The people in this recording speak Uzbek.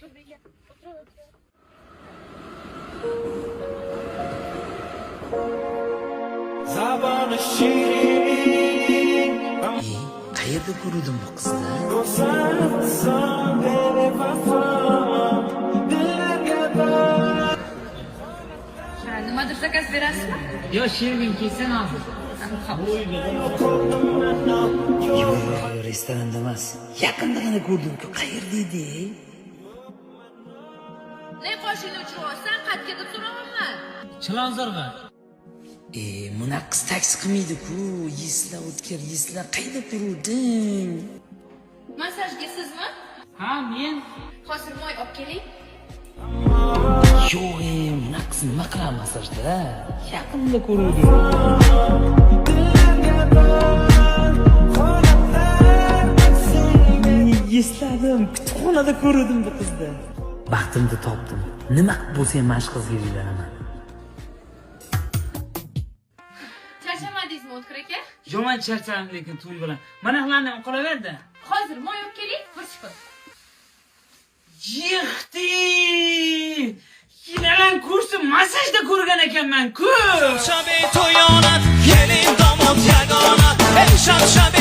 O'tir, o'tir. Zaboni shirin. E, qayerda ko'ruvdim bu qizni? Go'zalsan, bevafo, dillarga bor. Ha, nimadir zakaz berasizmi? Yo, sherigim kelsin hozir. Yo'q, yo'q, yo'q, restoranda emas. Yaqindagina ko'rdim-ku. Qayerda edi? Ne qoshingni o'chiryapsan? Qayerga deb so'rayapman. Chilonzorga. E, bunaqa qiz taksi qilmaydi-ku. Esla, O'tkir, esla. Qayerda ko'ruvdim? Massajga sizmi? Ha, men. Hozir moy olib keling. Yo'q, e, bunaqa qiz nima qiladi massajda? Yaqinda ko'ruvdim. Dillarga bor holatlar. Esladim, kutubxonada ko'ruvdim bu qizni. Baxtimni topdim. Nima qilib bo'lsa ham mana shu qizga uylanaman. Charchamadingizmi, O'tkir aka? Yomon charchadim lekin to'y bilan. Mana ularni ham qolaverdi. Hozir moy olib keling, bir sekund. Yixti! Yinalan kursi massajda ko'rgan ekanman-ku. Shabi to'yona, kelin domod yagona. Ey shab.